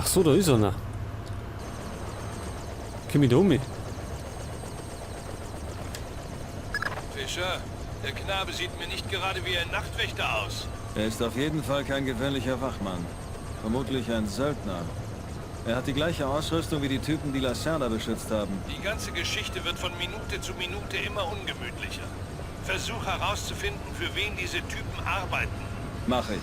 Ach so, da ist einer. Komm ich da um? Fischer, der Knabe sieht mir nicht gerade wie ein Nachtwächter aus. Er ist auf jeden Fall kein gewöhnlicher Wachmann. Vermutlich ein Söldner. Er hat die gleiche Ausrüstung wie die Typen, die Lacerda beschützt haben. Die ganze Geschichte wird von Minute zu Minute immer ungemütlicher. Versuch herauszufinden, für wen diese Typen arbeiten. Mach ich.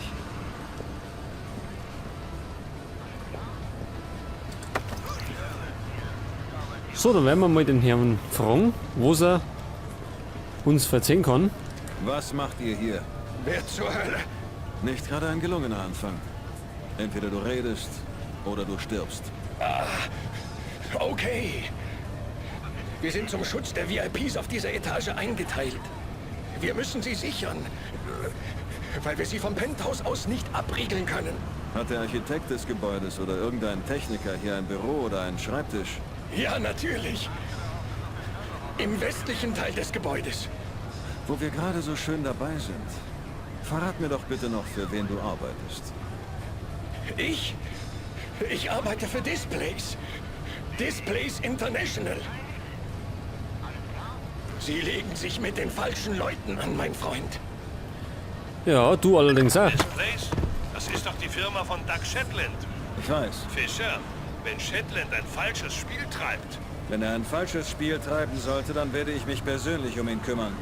So, dann werden wir mal den Herrn fragen, was er uns erzählen kann. Was macht ihr hier? Wer zur Hölle? Nicht gerade ein gelungener Anfang. Entweder du redest oder du stirbst. Okay. Wir sind zum Schutz der VIPs auf dieser Etage eingeteilt. Wir müssen sie sichern, weil wir sie vom Penthouse aus nicht abriegeln können. Hat der Architekt des Gebäudes oder irgendein Techniker hier ein Büro oder einen Schreibtisch? Ja, natürlich. Im westlichen Teil des Gebäudes. Wo wir gerade so schön dabei sind. Verrat mir doch bitte noch, für wen du arbeitest. Ich? Ich arbeite für Displays. Displays International. Sie legen sich mit den falschen Leuten an, mein Freund. Ja, du allerdings auch. Displays? Das ist doch die Firma von Doug Shetland. Ich weiß, Fischer, wenn Shetland ein falsches Spiel treibt, wenn er ein falsches Spiel treiben sollte, dann werde ich mich persönlich um ihn kümmern.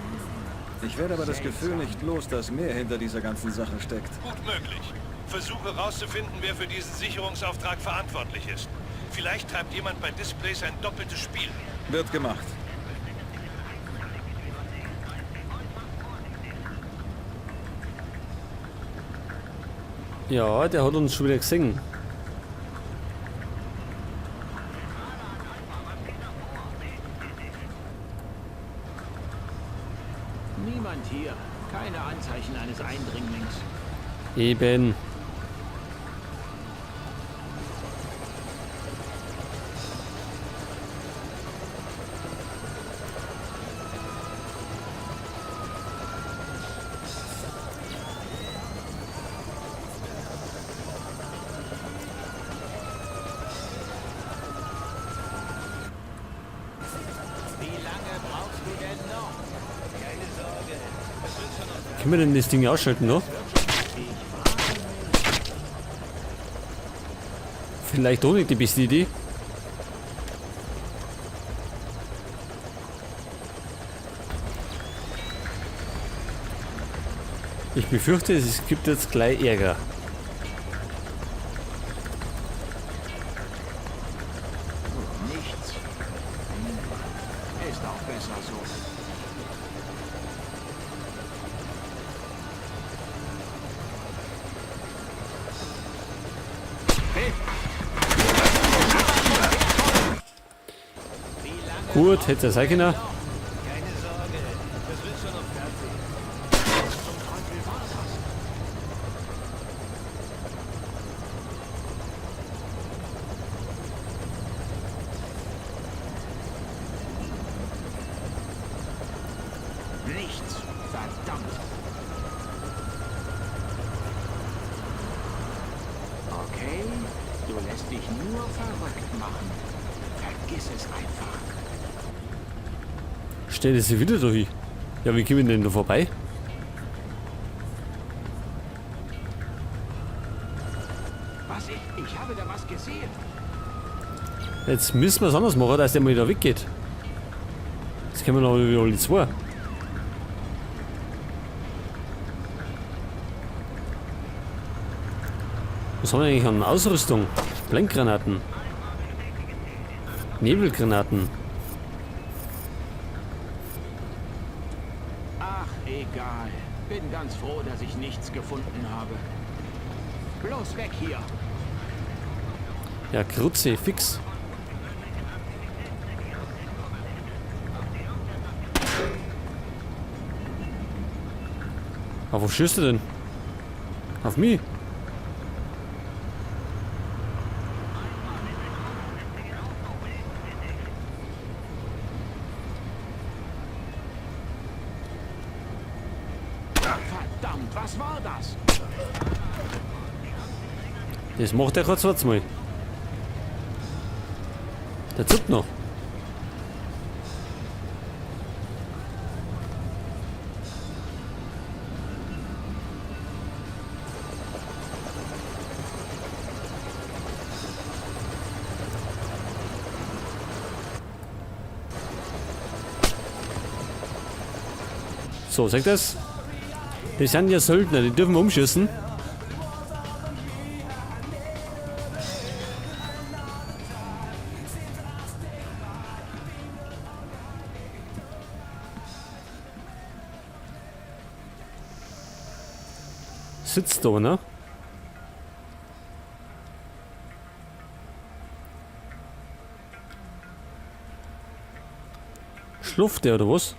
Ich werde aber das Gefühl nicht los, dass mehr hinter dieser ganzen Sache steckt. gut möglich. Versuche herauszufinden, wer für diesen Sicherungsauftrag verantwortlich ist. Vielleicht treibt jemand bei Displays ein doppeltes Spiel. Wird gemacht. Ja, der hat uns schon wieder gesehen. Niemand hier. Keine Anzeichen eines Eindringlings. Eben. Wie lange brauchst du denn noch? Können wir denn das Ding ausschalten noch? Vielleicht auch nicht die beste Idee. Ich befürchte, es gibt jetzt gleich Ärger. Nichts. Ist auch besser so. Gut, hätte er sein können. Keine Sorge, das wird schon noch fertig. Was zum Teufel war das? Nichts. Verdammt. Okay, du lässt dich nur verrückt machen. Vergiss es einfach. Stell sie wieder da hin. Ja, wie kommen wir denn da vorbei? Was? Ich habe da was gesehen. Jetzt müssen wir es anders machen, dass der mal wieder weggeht. Jetzt können wir noch wieder alle zwei. Was haben wir eigentlich an Ausrüstung? Blendgranaten. Nebelgranaten. Ach, egal. Bin ganz froh, dass ich nichts gefunden habe. Bloß weg hier. Ja, Krutze, fix. Aber wo schießt du denn? Auf mich? Verdammt, was war das? Das macht er gerade zweites Mal. Der zuckt noch. So, sagt das? Das sind ja Söldner, die dürfen wir umschießen. Sitzt da, ne? Schluft der oder was?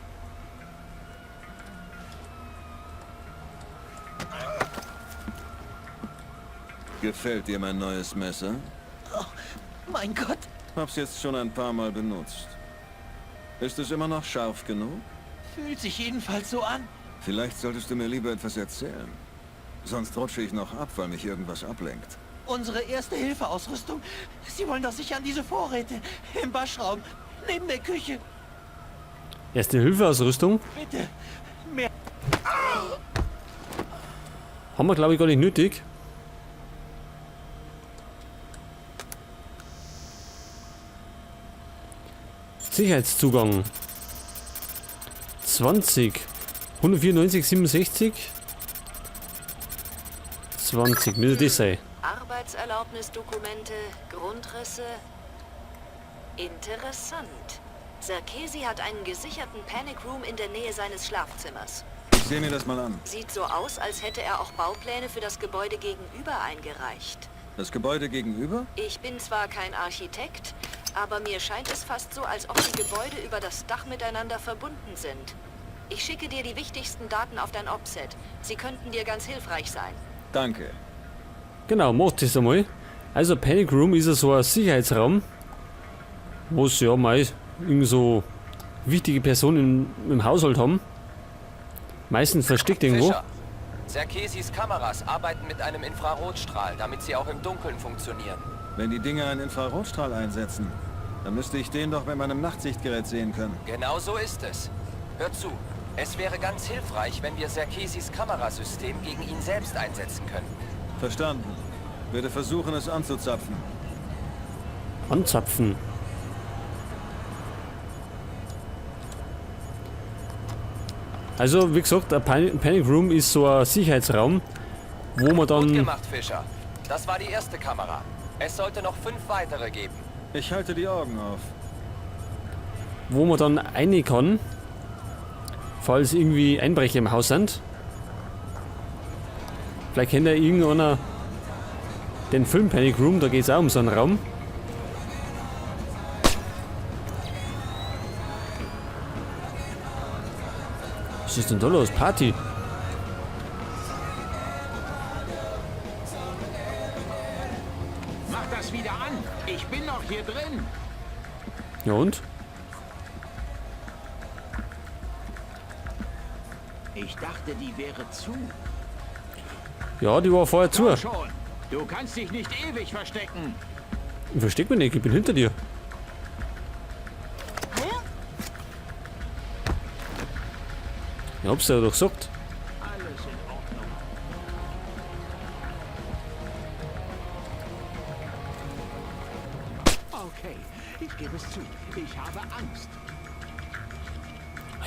Gefällt dir mein neues Messer? Mein Gott, Hab's jetzt schon ein paar Mal benutzt. Ist es immer noch scharf genug? fühlt sich jedenfalls so an. Vielleicht solltest du mir lieber etwas erzählen. Sonst rutsche ich noch ab, weil mich irgendwas ablenkt. Unsere Erste-Hilfe-Ausrüstung. Sie wollen doch sicher an diese Vorräte. Im Waschraum, neben der Küche. Erste Hilfeausrüstung. Bitte, mehr. Haben wir, glaube ich, gar nicht nötig. Sicherheitszugang. 20. 194, 67. 20. Müsste das sein. Arbeitserlaubnisdokumente, Grundrisse. Interessant. Sarkesi hat einen gesicherten Panic Room in der Nähe seines Schlafzimmers. Ich sehe mir das mal an. Sieht so aus, als hätte er auch Baupläne für das Gebäude gegenüber eingereicht. Das Gebäude gegenüber? Ich bin zwar kein Architekt, aber mir scheint es fast so, als ob die Gebäude über das Dach miteinander verbunden sind. Ich schicke dir die wichtigsten Daten auf dein Offset. Sie könnten dir ganz hilfreich sein. Danke. Genau, macht das einmal. Also Panic Room ist ja so ein Sicherheitsraum, wo es ja mal irgend so wichtige Personen im Haushalt haben. Meistens versteckt irgendwo. Fischer, Zerkesis Kameras arbeiten mit einem Infrarotstrahl, damit sie auch im Dunkeln funktionieren. Wenn die Dinger einen Infrarotstrahl einsetzen, dann müsste ich den doch mit meinem Nachtsichtgerät sehen können. Genau so ist es. Hör zu, es wäre ganz hilfreich, wenn wir Zerkesis Kamerasystem gegen ihn selbst einsetzen könnten. Verstanden. Werde versuchen, es anzuzapfen. Anzapfen. Also, wie gesagt, ein Panic Room ist so ein Sicherheitsraum, wo man Gut dann... gemacht, Fischer. Das war die erste Kamera. Es sollte noch 5 weitere geben. Ich halte die Augen auf. Wo man dann rein kann, falls irgendwie Einbrecher im Haus sind. Vielleicht kennt ja irgendeiner den Film Panic Room, da geht's auch um so einen Raum. Was ist denn da los? Party? Mach das wieder an. Ich bin noch hier drin. Ja und? Ich dachte, die wäre zu. Ja, die war vorher zu. Komm schon. Du kannst dich nicht ewig verstecken. Ich versteck mich nicht, ich bin hinter dir. Ich hab's ja doch gesagt. Alles in Ordnung. Okay, ich gebe es zu. Ich habe Angst.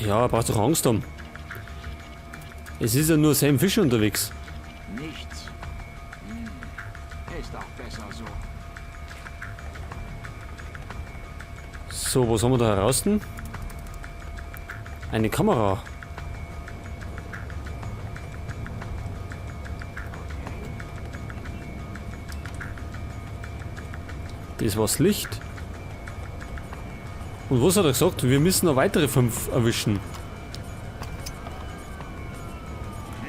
Ja, brauchst doch Angst haben. Es ist ja nur Sam Fisher unterwegs. Nichts. Ist auch besser so. So, was haben wir da heraus? Eine Kamera. Das war's Licht. Und was hat er gesagt? Wir müssen noch weitere 5 erwischen.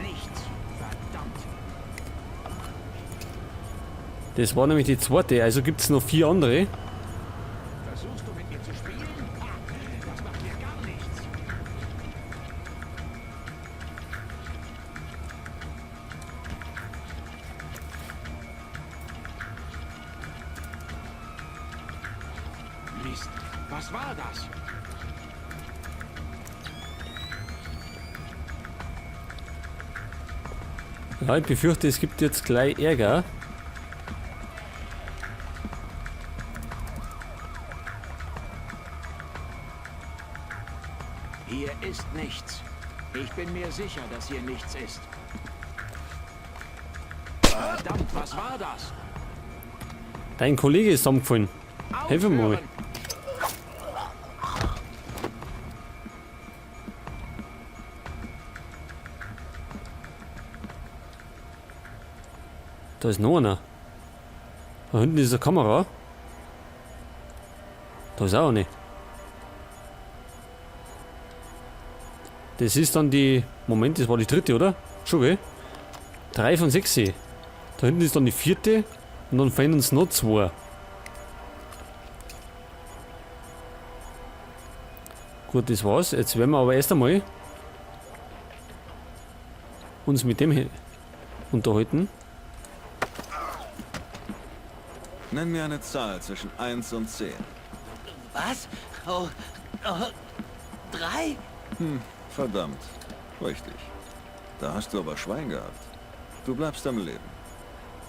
Nichts. Verdammt. Das war nämlich die zweite, also gibt's noch 4 andere. Versuchst du mit mir zu spielen? Ha, das macht mir gar nichts. Mist. Was war das? Ja, ich befürchte, es gibt jetzt gleich Ärger. Hier ist nichts. Ich bin mir sicher, dass hier nichts ist. Verdammt, was war das? Dein Kollege ist zusammengefallen. Helf mir mal. Aufhören! Da ist noch einer. Da hinten ist eine Kamera. Da ist auch eine. Das ist dann die... Moment, das war die dritte, oder? Schon, gell? 3 von 6. Da hinten ist dann die vierte. Und dann fehlen uns noch 2. Gut, das war's. Jetzt werden wir aber erst einmal uns mit dem hier unterhalten. Nenn mir eine Zahl zwischen 1 und 10. Was? Oh, oh, 3? Verdammt. Richtig. Da hast du aber Schwein gehabt. Du bleibst am Leben.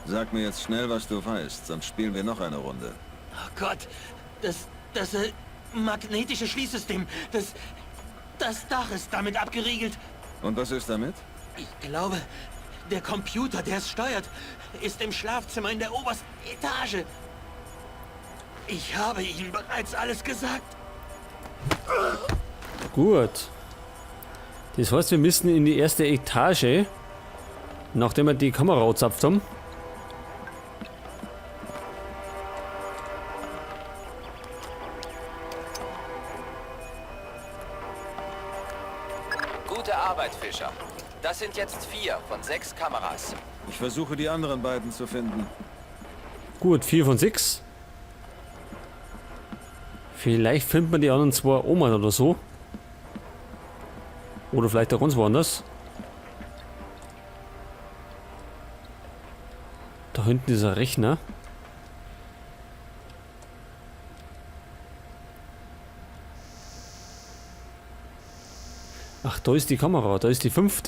Sag mir jetzt schnell, was du weißt, sonst spielen wir noch eine Runde. Oh Gott, das magnetische Schließsystem, das Dach ist damit abgeriegelt. Und was ist damit? Ich glaube, der Computer, der es steuert, ist im Schlafzimmer in der obersten Etage. Ich habe Ihnen bereits alles gesagt. Gut. Das heißt, wir müssen in die erste Etage, nachdem wir die Kamera angezapft haben. Gute Arbeit, Fischer. Das sind jetzt 4 von 6 Kameras. Ich versuche, die anderen beiden zu finden. Gut, 4 von 6. Vielleicht findet man die anderen 2 Omas oder so. Oder vielleicht auch ganz woanders. Da hinten ist ein Rechner. Ach, da ist die Kamera, da ist die 5.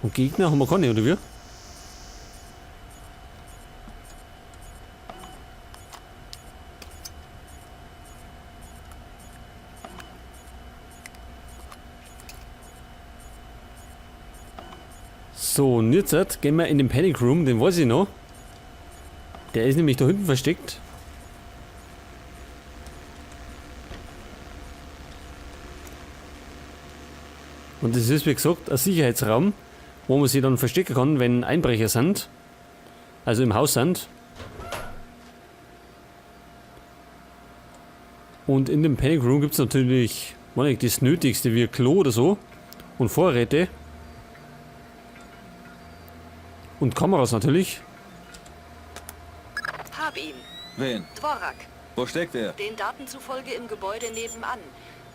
Und Gegner haben wir keine, oder wie? So, und jetzt gehen wir in den Panic Room, den weiß ich noch. Der ist nämlich da hinten versteckt. Und das ist, wie gesagt, ein Sicherheitsraum, wo man sich dann verstecken kann, wenn Einbrecher sind. Also im Haus sind. Und in dem Panic Room gibt's natürlich, meine ich, das Nötigste wie Klo oder so. Und Vorräte. Und Kameras natürlich. Hab ihn. Wen? Dvorak. Wo steckt er? Den Daten zufolge im Gebäude nebenan.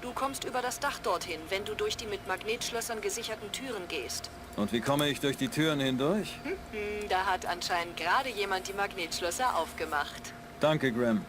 Du kommst über das Dach dorthin, wenn du durch die mit Magnetschlössern gesicherten Türen gehst. Und wie komme ich durch die Türen hindurch? Da hat anscheinend gerade jemand die Magnetschlösser aufgemacht. Danke, Grim.